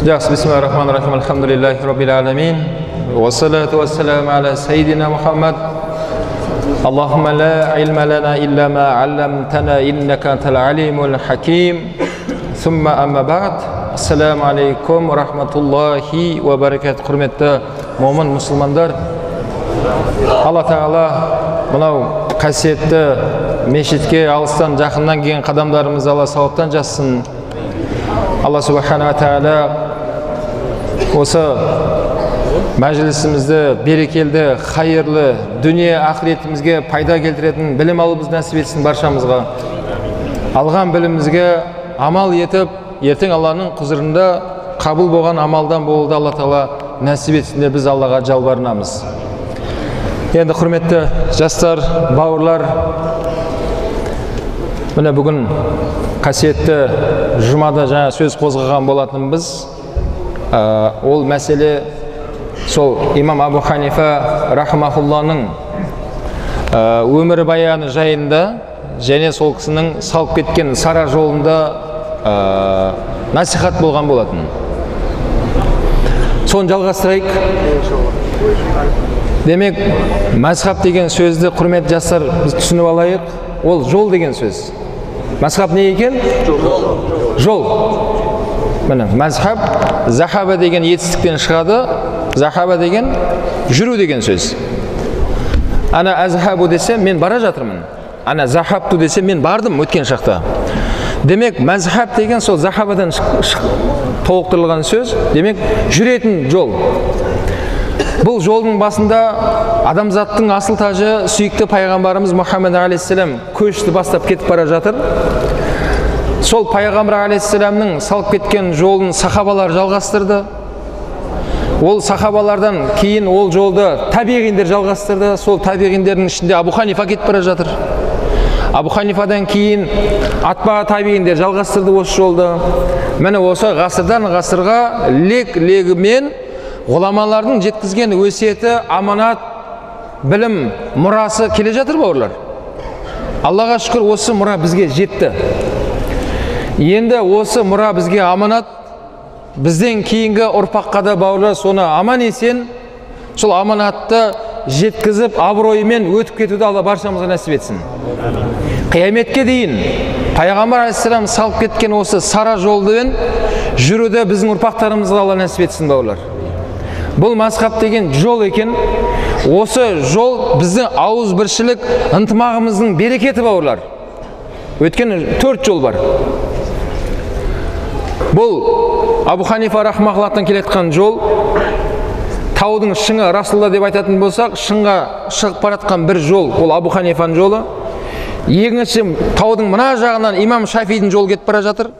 Жақсы, бисмиллахир-рахманир-рахим, альхамдулиллахи раббил аламин, уассалату вассаламу аля саййидина Мухаммад. Аллахумма ла илма лана илля ма алламтана иннака антал алимул хаким. Сумма амма ба'д. Ассаламу алейкум ва рахматуллахи ва баракатух. Құрметті момын мұсылмандар, Алла Тағала мынау қасиетті мешітке алыстан жақыннан келген қадамдарымызды Алла сауаптан жазсын. Алла субхана ва тағала осы мәжілісімізді берекелді, хайырлы, дүние ақыретімізге пайда келтіретін білім алуымызды нәсіп етсін баршамызға. Алған білімімізге амал етіп, ертең Алланың құзырында қабыл болған амалдан болуды Алла Тағала нәсіп етсін деп біз Аллаға жалбарынамыз. Енді құрметті жастар, бауырлар, міне бүгін қасиетті жұмада жаңа сөз қозғаған болатынбыз. Ол мәселе сол имам Абу Ханифа рахмахулланың өмірбаяны жайында және сол кісінің салып кеткен сара жолында насихат болған болатын. Соны жалғастырайық. Демек, мазхаб деген сөзді, құрметті жастар, біз түсініп алайық. Ол жол деген сөз. Мазхаб не екен? Жол. Міне, мазхаб захаба деген етістіктен шығады. Захаба деген жүру деген сөз. Ана азхабу десе, мен бара жатырмын. Ана захабту десе, мен бардым өткен шақта. Демек, мазхаб деген сол захабадан толықтырылған сөз. Демек, жүретін жол. Бұл жолдың басында адамзаттың асыл тажы сүйікті пайғамбарымыз Мұхаммед алейхиссалам көшті бастап кетіп бара жатыр. Сол пайғамбар алейхиссаламның салып кеткен жолын сахабалар жалғастырды. Ол сахабалардан кейін ол жолды табиғиндер жалғастырды. Сол табиғиндердің ішінде Абу Ханифа кетіп бара жатыр. Абу Ханифадан кейін атба табиғиндер жалғастырды осы жолды. Міне осы ғасырдан ғасырға лек-легімен ғұламалардың жеткізген өсиеті, аманат, білім мұрасы келе жатыр, бауырлар. Аллаға шүкір, осы мұра бізге жетті. Енді осы мұра бізге аманат, бізден кейінгі ұрпаққа да, бауырлар, соны аман есен сол аманатты жеткізіп, абыройымен өтіп кетуді Алла баршамызға нәсіп етсін. Қияметке дейін пайғамбар алейхиссалам салып кеткен осы сара жолмен жүруді біздің ұрпақтарымызға Алла нәсіп етсін, бауырлар. Бұл мазхаб деген жол екен. Осы жол біздің ауызбіршілік ынтымағымыздың берекеті, бауырлар. Өйткені төрт жол бар. Бұл Абу Ханифа рахмахуллахтан келе жатқан жол. Таудың шыңы Расулла деп айтатын болсақ, шыңға шығып бара жатқан бір жол, ол Абу Ханифаның жолы. Екінші, таудың мына жағынан имам Шафидің жолы кетіп бара жатыр.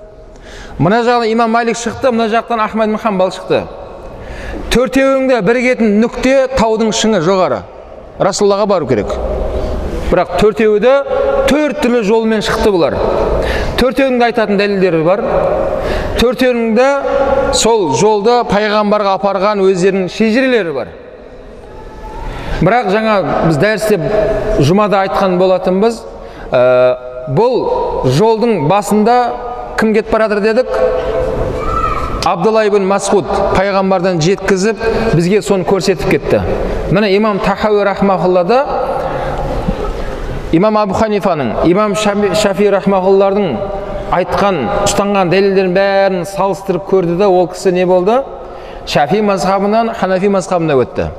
Мына жағынан имам Малик шықты, мына жақтан Ахмад ибн Хамбал шықты. Төртеуінің де бірігетін нүкте таудың шыңы жоғары. Расуллаға бару керек. Бірақ төртеуі де төрт түрлі жолмен шықты бұлар. Төртеуінің де айтатын дәлелдері бар. Төртеуінің де сол жолды пайғамбарға апарған өздерінің шежірелері бар. Бірақ жаңа біз дәрісте жұмада айтқан болатынбыз, бұл жолдың басында кім кетіп баратыр дедік? Абдулла ибн Масғуд пайғамбардан жеткізіп, бізге соны көрсетіп кетті. Міне имам Тахауи рахмахулла да имам Абу Ханифаның, имам Шафи рахмахуллардың айтқан, ұстанған дәлелдерін бәрін салыстырып көрді де, ол кісі не болды? Шафи мазхабынан Ханафи мазхабына өтті.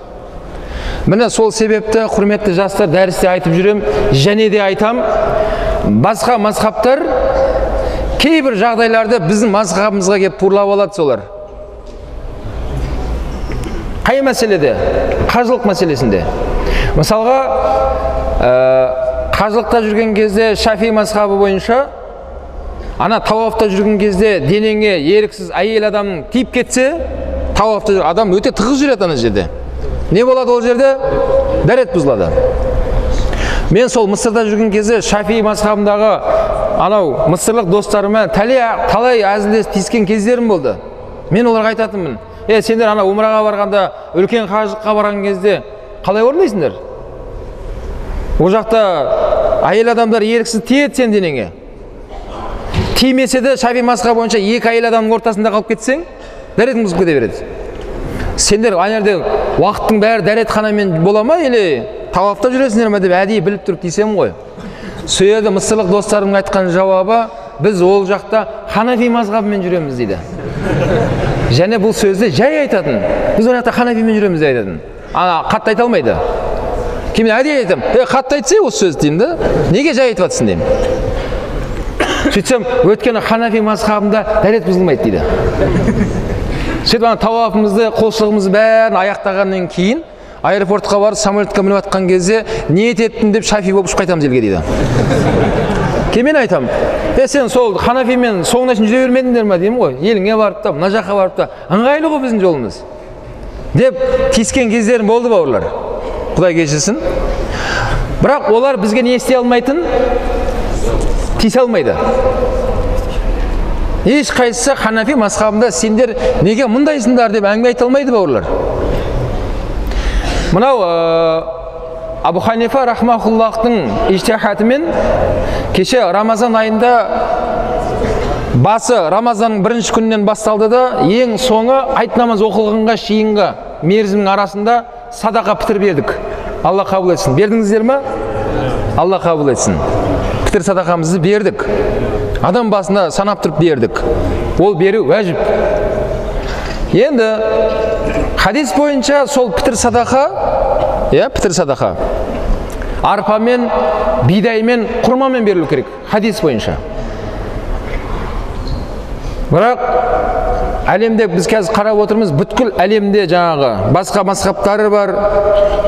Міне сол себепті, құрметті жастар, дәрісте айтып жүрем, және де айтам, басқа мазхабтар кейбір жағдайларда біздің мазхабымызға келіп турлап алады солар. Қай мәселеде? Қажылық мәселесінде. Мысалға, қажылықта жүрген кезде Шафи мазхабы бойынша ана тауафта жүрген кезде денеңе еріксіз әйел адамның тиіп кетсе, тауафта адам өте тығыз жүреді ана жерде. Не болады ол жерде? Дәрет бұзылады. Мен сол Мысырда жүрген кезде Шафи мазхабындағы анау мысырлық достарыма талай әзілдесіп тиіскен кездерім болды. Мен оларға айтатынмын: сендер ана умраға барғанда, үлкен қажылыққа барған кезде қалай орындайсыңдар? Ол жақта әйел адамдар еріксіз тиеді сен денеңе. Тимесе де Шафи мазхабы бойынша екі әйел адамның ортасында қалып кетсең, Дәретің бұзылып кете береді. Сендер ана жерде уақыттың бәрі дәретханамен бола ма, или тауафта жүресіңдер ма деп әдейі біліп тұрып тиісемін ғой. Сол жерде мысырлық достарымның айтқан жауабы, біз ол жақта ханафи мазхабымен жүреміз дейді. Және бұл сөзді жай айтатын. Біз ол жақта ханафимен жүреміз деп айтатын. Ана қатты айта алмайды. Кейін әдейі айтамын, қатты айтсай осы сөзді деймін да, неге жай айтып жатсың деймін. Сөйтсем, өйткені ханафи мазхабында дәрет бұзылмайды дейді. Сөйтіп ана тауапымызды, құлшылығымызды бәрін аяқтағаннан кейін аэропортқа барып самолетке мініп жатқан кезде ниет еттім деп шафи болып ұшып қайтамыз елге дейді. Кейін мен айтамын, сен сол ханафимен соңына шейін жүре бермедіңдер ма деймін ғой, еліңе барып та, мына жаққа барып та, ыңғайлы ғой біздің жолымыз деп тиіскен кездерім болды, бауырлар. Құдай кешірсін. Бірақ олар бізге не істей алмайтын, тиісе алмайды. Ешқайсысы ханафи мазхабында сендер неге мұндайсыңдар деп әңгіме айта алмайды, бауырлар. Мынау Абу Ханифа рахмахуллахтың ижтихатымен кеше Рамазан айында басы Рамазанның бірінші күнінен басталды да, ең соңы айт намаз оқылғанға шейінгі мерзімнің арасында садақа пітір бердік. Алла қабыл етсін. Бердіңіздер ме? Алла қабыл етсін. Пітір садақамызды бердік. Адам басына санап тұрып бердік. Ол беру уәжіп. Енді хадис бойынша сол пітір садақа, пітір садақа арпамен, бидаймен, құрмамен берілу керек хадис бойынша. Бірақ әлемде біз қазір қарап отырмыз, бүткіл әлемде жаңағы басқа мазхабтары бар,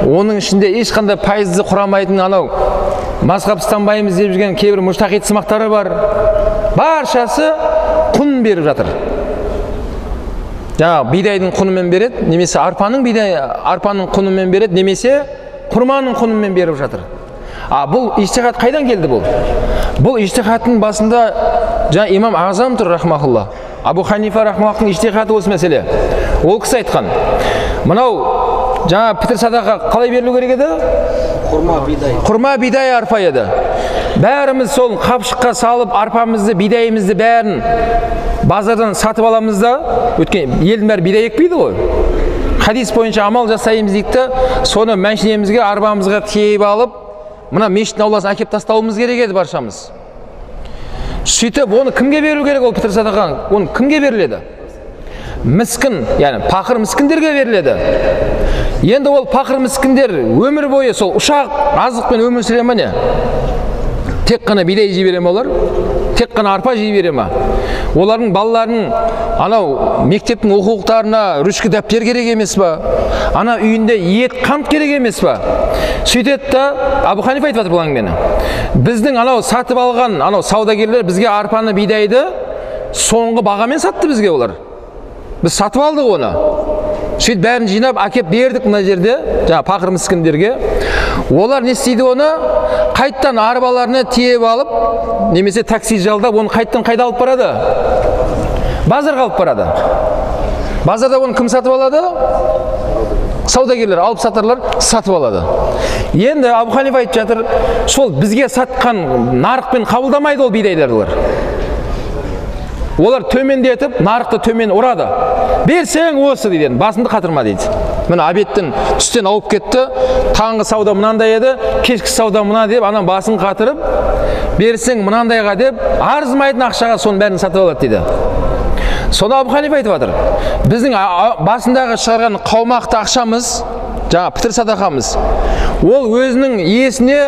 оның ішінде ешқандай пайызды құрамайтын анау мазхаб ұстанбаймыз деп жүрген кейбір мужтахид сымақтары бар. Баршасы құн беріп жатыр. Жаңағы бидайдың құнымен береді, немесе арпаның арпаның құнымен береді, немесе құрманың құнымен беріп жатыр. А бұл ижтихад қайдан келді бұл? Бұл ижтихадтың басында жаңа имам Ағзам тұр рахмахулла. Абу Ханифа рахмахуллахтың ижтихады осы мәселе. Ол кісі айтқан, мынау жаңа пітір садақа қалай берілу керек еді? Құрма, бидай. Құрма, бидай, арпа еді. Бәріміз сол қапшыққа салып, арпамызды, бидайымызды бәрін базардан сатып аламыз да, өйткені елдің бәрі бидай екпейді ғой. Хадис бойынша амал жасаймыз дейді де, соны мәшинемізге, арбамызға тиеп алып, мына мешіттің ауласына әкеп тастауымыз керек еді баршамыз. Сөйтіп, оны кімге беру керек ол пітір садақа? Оны кімге беріледі? Міскін, яғни пақыр міскіндерге беріледі. Енді ол пақыр міскіндер өмір бойы сол ұшақ азықпен өмір сүре ме не? Тек қана бидай жей бере ме олар? Тек қана арпа жей бере ме? Олардың балаларының анау мектептің оқулықтарына ручка дәптер керек емес па? Ана үйінде ет, қант керек емес па? Сөйтеді да, Абу Ханифа айтып жатыр бұл әңгімені. Біздің анау сатып алған анау саудагерлер бізге арпаны, бидайды соңғы бағамен сатты бізге олар. Біз сатып алдық оны. Сөйтіп бәрін жинап әкеп бердік мына жерде, жаңа пақыр міскіндерге. Олар не істейді оны? Қайттан арбаларына тиеп алып, немесе такси жалдап, оны қайттан қайда алып барады? Базарға алып барады. Базарда оны кім сатып алады? Саудагерлер, алып сатарлар сатып алады. Енді Абу Ханифа айтып жатыр, сол бізге сатқан нарықпен қабылдамайды ол бидайларды олар. Олар төмендетіп, нарықты төмен ұрады. Берсең осы дейді, басыңды қатырма дейді. Міне обедтен түстен ауып кетті, таңғы сауда мынандай еді, кешкі сауда мына деп, анан басын қатырып, берсең мынандайға деп, арзымайтын ақшаға соның бәрін сатып алады дейді. Соны Абу Ханифа айтып жатыр. Біздің басындағы шығарған қаумақты ақшамыз, жаңа пітір садақамыз, ол өзінің иесіне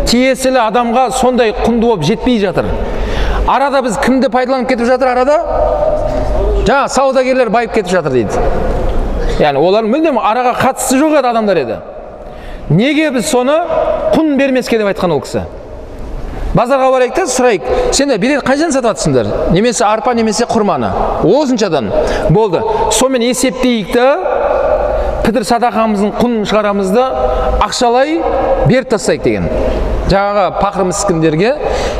тиесілі адамға сондай құнды болып жетпей жатыр. Арада біз кімді пайдаланып кетіп жатыр арада? Жаңа саудагерлер байып кетіп жатыр дейді. Яғни олар мүлдем араға қатысы жоқ еді адамдар еді. Неге біз соны құн бермеске деп айтқан ол кісі? Базарға барайық та сұрайық, сендер бидайды қайдан сатып жатсыңдар? Немесе арпа, немесе құрманы. Осыншадан болды. Сонымен есептейік та, пітір садақамыздың құнын шығарамыз да, ақшалай беріп тастайық деген. Жаңағы пақыр міскіндерге.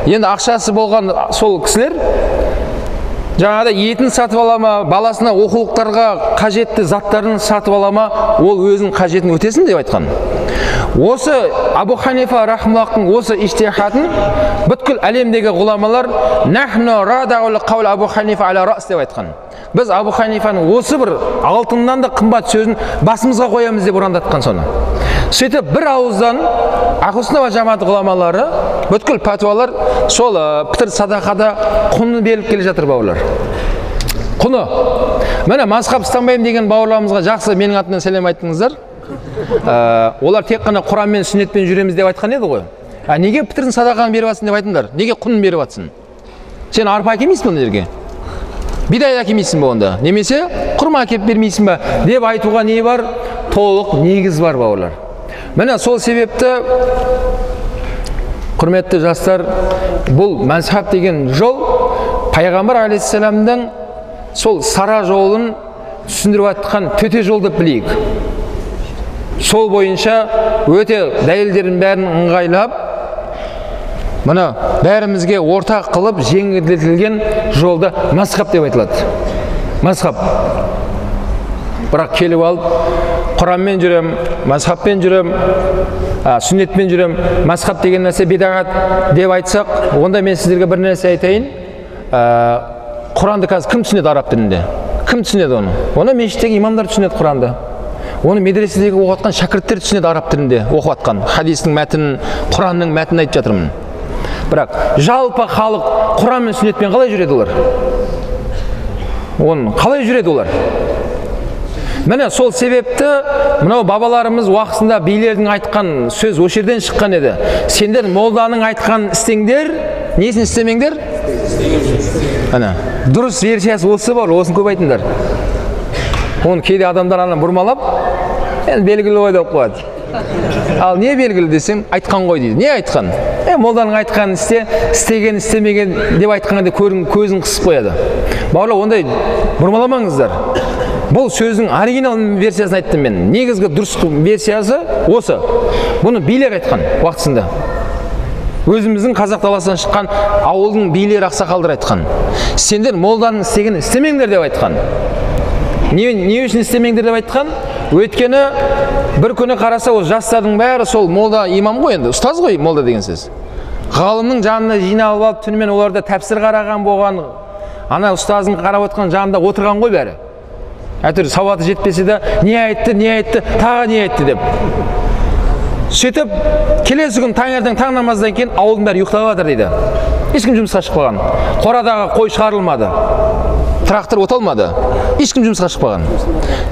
Енді ақшасы болған сол кісілер жаңағыда етін сатып ала ма, баласына оқулықтарға қажетті заттарын сатып ала ма, ол өзінің қажетін өтесін деп айтқан. Осы Абу Ханифа рахималлахтың осы ижтихадын бүткіл әлемдегі ғұламалар нахну радаул қаул Абу Ханифа аля рас деп айтқан. Біз Абу Ханифаның осы бір алтыннан да қымбат сөзін басымызға қоямыз деп ұрандатқан соны. Сөйтіп бір ауыздан Ахлу сунна уа жамаат ғұламалары бүткіл пәтуалар сол пітір садақада құнын беріп келе жатыр, бауырлар. Құны. Міне мазхаб ұстанбаймын деген бауырларымызға жақсы менің атымнан сәлем айттыңыздар. Олар тек қана Құран мен сүннетпен жүреміз деп айтқан еді ғой. А неге пітірдің садақаны беріп жатсың деп айтыңдар? Неге құнын беріп жатсың? Сен арпа әкелмейсің бе мына жерге? Бидай әкелмейсің бе онда? Немесе құрма әкеліп бермейсің бе? Деп айтуға не бар? Толық негіз бар, бауырлар. Міне сол себепті құрметті жастар, бұл мәзхаб деген жол пайғамбар алейхиссаламның сол сара жолын түсіндіріп жатқан төте жол деп білейік. Сол бойынша өте дәлелдердің бәрін ыңғайлап, мына бәрімізге ортақ қылып жеңілдетілген жолды мазхаб деп айтылады. Мазхаб. Бірақ келіп алып, Құранмен жүрем, мазхабпен жүрем, сүннетпен жүрем, мазхаб деген нәрсе бидағат деп айтсақ, онда мен сіздерге бір нәрсе айтайын. Құранды қазір кім түсінеді араб тілінде? Кім түсінеді оны? Оны мешіттегі имамдар түсінеді Құранды. Оны медреседегі оқытқан шәкірттер түсінеді араб тілінде оқыватқан. Хадистің мәтінін, Құранның мәтінін айтып жатырмын. Бірақ жалпы халық Құран мен сүннетпен қалай жүреді олар? Оны қалай жүреді олар? Міне сол себепті мынау бабаларымыз уақытысында билердің айтқан сөз осы жерден шыққан еді. Сендер молданың айтқанын істеңдер, несін істемеңдер? Ана, дұрыс версиясы осы бар, осыны көп айтыңдар. Оны кейде адамдар ана бұрмалап, енді белгілі ғой деп қояды. Ал не белгілі десең, айтқан ғой дейді. Не айтқан? Молданың айтқанын істе, істеген, істемеген деп айтқанда көзін қысып қояды. Бауырлар, ондай бұрмаламаңыздар. Бұл сөздің оригинал версиясын айттым мен. Негізгі дұрыс версиясы осы. Бұны билер айтқан уақытысында. Өзіміздің қазақ даласынан шыққан ауылдың билері, ақсақалдар айтқан. Сендер молданың істегенін істемеңдер деп айтқан. Не үшін істемеңдер деп айтқан? Өйткені бір күні қараса, ол жастардың бәрі сол молда имам ғой енді, ұстаз ғой молда деген сөз. Ғалымның жанына жиналып алып, түнімен оларда тәпсір қараған болған, ана ұстаздың қарап отқан жанында отырған ғой бәрі. Әйтеуір сауаты жетпесе де, не айтты, не айтты, тағы не айтты деп. Сөйтіп, келесі күн таңертең таң намаздан кейін ауылдың бәрі ұйықтап жатыр дейді. Ешкім жұмысқа шықпаған. Қорадағы қой шығарылмады. Трактор оталмады. Ешкім жұмысқа шықпаған.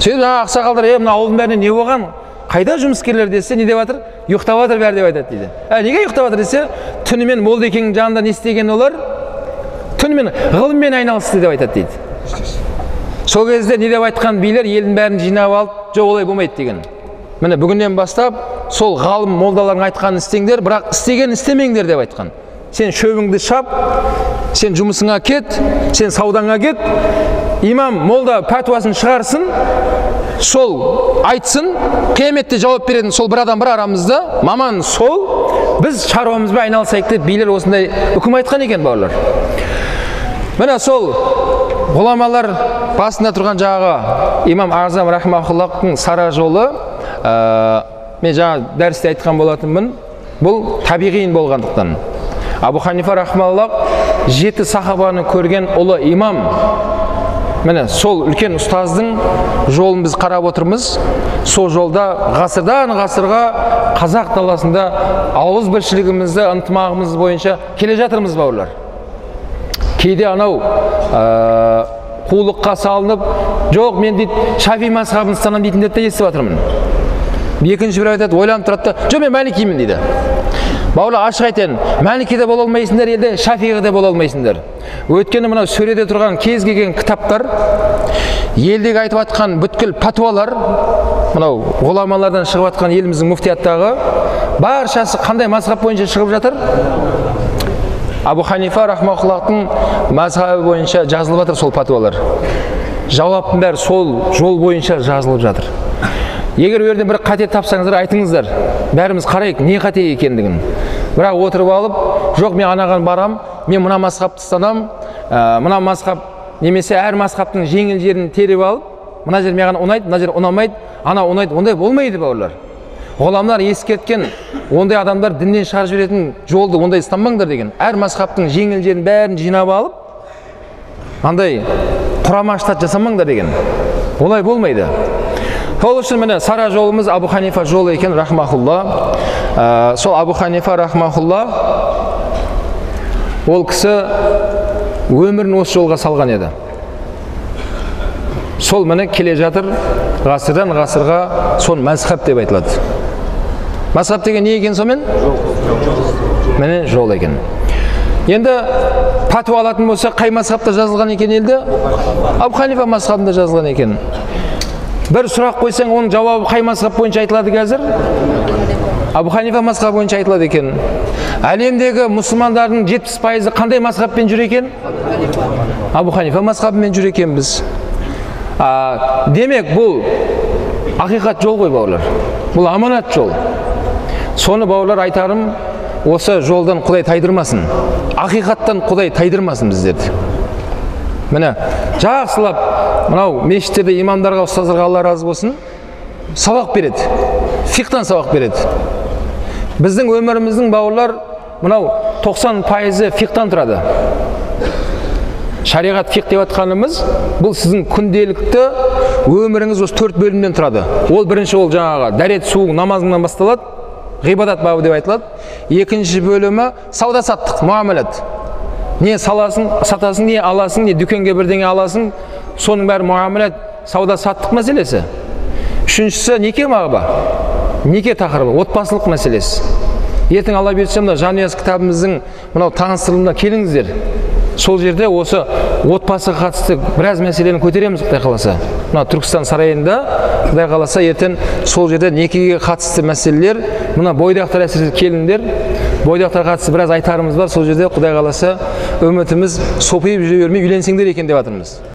Сөйтіп жаңағы ақсақалдар, мына ауылдың бәріне не болған? Қайда жұмыскерлер десе, не деп жатыр? Ұйықтап жатыр бәрі деп айтады дейді. Неге ұйықтап жатыр десе, түнімен молдекеңнің жанында не істеген олар? Түнімен ғылыммен айналысты деп айтады дейді. Сол кезде не деп айтқан билер елдің бәрін жинап алып, жоқ олай болмайды деген. Міне бүгіннен бастап сол ғалым молдалардың айтқанын істеңдер, бірақ істеген істемеңдер деп айтқан. Сен шөбіңді шап, сен жұмысыңа кет, сен саудаңа кет, имам молда пәтуасын шығарсын, сол айтсын, қияметте жауап беретін сол бір адам бір арамызда, маман сол, біз шаруамызбен айналысайық деп билер осындай үкім айтқан екен, бауырлар. Міне сол ғұламалар басында тұрған жаңағы имам Ағзам рахимахуллахтың сара жолы, мен жаңа дәрісте айтқан болатынмын, бұл табиғин болғандықтан. Абу Ханифа рахимахуллах 7 сахабаны көрген ұлы имам. Міне сол үлкен ұстаздың жолын біз қарап отырмыз. Сол жолда ғасырдан ғасырға қазақ даласында ауызбіршілігімізді, ынтымағымыз бойынша келе жатырмыз, бауырлар. Кейде анау қулыққа салынып, жоқ мен дейді Шафи мазхабын ұстанамын дейтіндерді де естіп жатырмын. Екінші біреу айтады, ойланып тұрады да, жоқ мен Мәликимін дейді. Бауырлар, ашық айтайын, Мәлики де бола алмайсыңдар, елде Шафиғи де бола алмайсыңдар. Өйткені мынау сөреде тұрған кез келген кітаптар, елдегі айтып жатқан бүткіл пәтуалар, мынау ғұламалардан шығып жатқан еліміздің муфтияттағы баршасы қандай мазхаб бойынша шығып жатыр? Абу Ханифа рахмахуллахтың мазхабы бойынша жазылып жатыр сол пәтуалар. Жауаптың бәрі сол жол бойынша жазылып жатыр. Егер ол жерден бір қате тапсаңыздар, айтыңыздар. Бәріміз қарайық, не қате екендігін. Бірақ отырып алып, жоқ мен анаған барам, мен мына мазхабты ұстанам, мына мазхаб немесе әр мазхабтың жеңіл жерін теріп алып, мына жер маған ұнайды, мына жер ұнамайды, ана ұнайды, ондай болмайды, бауырлар. Ғұламалар ескерткен, ондай адамдар діннен шығарып жіберетін жолды ондай ұстанбаңдар деген. Әр мазхабтың жеңіл жерін бәрін жинап алып, андай құрама штат жасамаңдар деген. Олай болмайды. Сол үшін міне сара жолымыз Абу Ханифа жолы екен, рахмахулла. Сол Абу Ханифа рахмахулла, ол кісі өмірін осы жолға салған еді. Сол міне келе жатыр, ғасырдан ғасырға сон мазхаб деп айтылады. Мазхаб деген не екен сонымен? Міне жол екен. Енді пәтуа алатын болса, қай мазхабта жазылған екен елде? Абу Ханифа мазхабында жазылған екен. Бір сұрақ қойсаң, оның жауабы қай мазхаб бойынша айтылады қазір? Абу Ханифа мазхабы бойынша айтылады екен. Әлемдегі мұсылмандардың 70% қандай мазхабпен жүр екен? Абу Ханифа мазхабымен жүр екенбіз. Демек, бұл ақиқат жол ғой, бауырлар. Бұл аманат жол. Соны, бауырлар, айтарым, осы жолдан Құдай тайдырмасын. Ақиқаттан Құдай тайдырмасын біздерді. Міне, жақсылап мынау мешіттерде имамдарға, ұстаздарға Алла разы болсын, сабақ береді. Фиқтан сабақ береді. Біздің өміріміздің, бауырлар, мынау 90% фиқтан тұрады. Шариғат, фиқ деп атқанымыз, бұл сіздің күнделікті өміріңіз осы 4 бөлімнен тұрады. Ол бірінші, ол жаңағы дәрет, су, намазыңнан басталады, ғибадат бабы деп айтылады. Екінші бөлімі сауда саттық, муамалат. Не саласың, сатасың, не аласың, не дүкенге бірдеңе аласың, соның бәрі муамалат, сауда саттық мәселесі. Үшіншісі неке мағба, неке тақырыбы, отбасылық мәселесі. Ертең Алла бұйыртса, мына Жанұясы кітабымыздың мынау таныстырылымына келіңіздер. Сол жерде осы отбасыға қатысты біраз мәселені көтереміз, Құдай қаласа. Мына Түркістан сарайында, Құдай қаласа, ертең сол жерде некеге қатысты мәселелер, мына бойдақтар, әсіресе келіндер, бойдақтарға қатысты біраз айтарымыз бар. Сол жерде Құдай қаласа, үмітіміз сопиып жүре бермей үйленсеңдер екен деп жатырмыз.